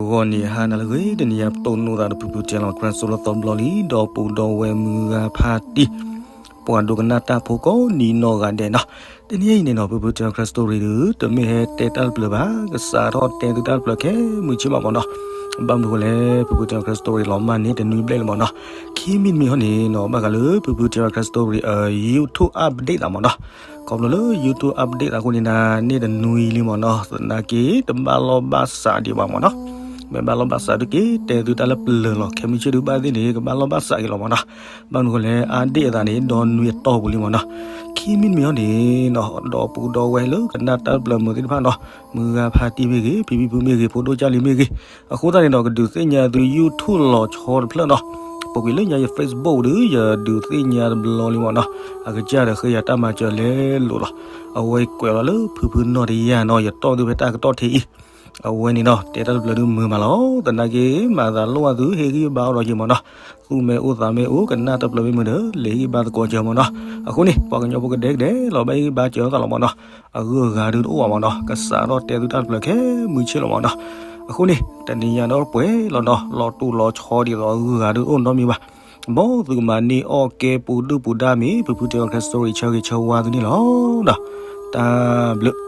ဂီၤနံၤဟါနၤလၢအဂ့ၤ, တနံၤအံၤပတိၢ်နီၣ်သးဒီးဖုဖုတံၢ်လီၤ Christ လၢသီတဘျီလံ, ဒီပုၢ်ဒီဝဲၢ်မုၢ်ဂၤဖါတံၢ်, ပှၤဒိကနၣ်တၢ်ဖိကိးနံၤနီၢ်ဂၤဒဲးနီၤ. တနံၤအံၤန့ၣ်နီၤ ဖုဖုတံၢ်လီၤ Christ Story ဒီး တမ့ၢ်ဟဲတဲတၢ်တဖျၢၣ်ဘၣ်, ကစးထီၣ်တဲသုတၢ်တဖျၢၣ်ခဲမုၢ်ဆ့ၣ်လီၤမၢ်နီၤ. ဘၣ်မနုၤဃိလဲၣ်, ဖုဖုတံၢ်လီၤ Christ Story လီၤမၢ်န့ၣ် တနွံဘျဲၣ်လံမၢ်နီၤ. ခံမံၤတမံၤဟီန့ၣ်နီၤ ဘၣ်ဃးလၢဖုဖုတံၢ်လီၤ Christ Story အ YouTube update သးမၢ်နီၤ. ခီဖျိလၢ YouTube update သးအဃိန့ၣ် နၤန့ၣ်တနွံလံမၢ်နီၤ, သနာ်က့တဘၣ်လီၢ်ဘၣ်စးဒံးဘၣ်မၢ်နီၤ. မ့ၢ်ဘၣ်လီၢ်ဘၣ်စးဒုးက့ၤတဲသုတၢ်လၢပျၢၤလီၤ, ခဲမုၢ်ဆ့ၣ်ဒုးဘၣ်သ့ၣ်န့ၣ် ကဘၣ်လီၢ်ဘၣ်စးက့ၤလီၤမၢ်နီၤ. ဘၣ်မနုၤဃိလဲၣ်, update အသးန့ၣ် ဒီနွံအတီၢ်ပူၤလံမၢ်နီၤ. ခံမံၤတမံၤဟီန့ၣ်နီၤ ဒီပုၢ်ဒီဝဲၢ်လၢကနၣ်တၢ်တဖျၢၣ်မုၢ်သ့ၣ်တဖၣ်နီၤ, မုၢ်ဂၤဖါတံၢ်မ့ၢ်ဂ့ၤ, ဖံဖံဖုမ့ၢ်ဂ့ၤ, ဖိဒိၣ်ကၢ်လံၤမ့ၢ်ဂ့ၤ, အဃိသတးန့ၣ်ဒီး ကဒုးသ့ၣ်ညါသု YouTube လီၤဆီတဖျၢၣ်နီၤ. ပူၤကွံာ်လၢညါယ Facebook ဒီး ယဒုးသ့ၣ်ညါတဘျီလံမၢ်နီၤ. အကစၢ်ဒီးဃ့ယၤတၢ်မၤစၢၤလဲၤလိာ်လီၤ. အဝဲကွဲးလီၤလၢဖုဖုနီၢ်တယၢ်နီၤ, ယတီၢ်သုဖဲတၢ်ကတီၢ်ထံအံၤ. အဝဲန့ၣ်နီၤ တဲတၢ်တဖျၢၣ်ဒုးမုာ်မးလီၤ, သနာ်က့မၤသးလိၣ်အသုဟ့ၣ်ဂံၢ်ဘါအီၤဒီးယမၢ်နီၤ. သူၣ်မ့ၢ်အိၣ်သးမ့ၢ်အိၣ် ကနၣ်တဖျၢၣ်မ့ၢ်မုာ်ဒီး လဲၤဟ့ၣ်ဂံၢ်ဘါသကိးစၢၤမၢ်နီၤ. အဃိန့ၣ် ပှၤကညီဖိကဒဲကဒဲလီၤ ဘၣ်ဟ့ၣ်ဂံၢ်ဘါစၢၤသးလီၤမၢ်နီၤ. အဂုၤအဂၤဒုးတအိၣ်ဘၣ်မၢ်နီၤ, ကစးထီၣ်တဲသုတၢ်တဖျၢၣ်ခဲမုၢ်ဆ့ၣ်လီၤမၢ်နီၤ. အဃိန့ၣ် တနံၤညါဒီးပှဲၤလီၤနီၤ, လီၤတိၢ်လီၤဆီဒ်သိးအဂုၤအဂၤဒုးတအိၣ်နီတမံၤဘၣ်. မ်သုကမၤန့ၢ်အီၣ်ကဲပူၤဒုၣ်ပူၤဒါမ့ၢ် ဖုဖုတံၢ်လီၤ Christ Story ဆၢဂ့ၤဆၢဝါသုန့ၣ်လီၤ. တၢ်ဘျုး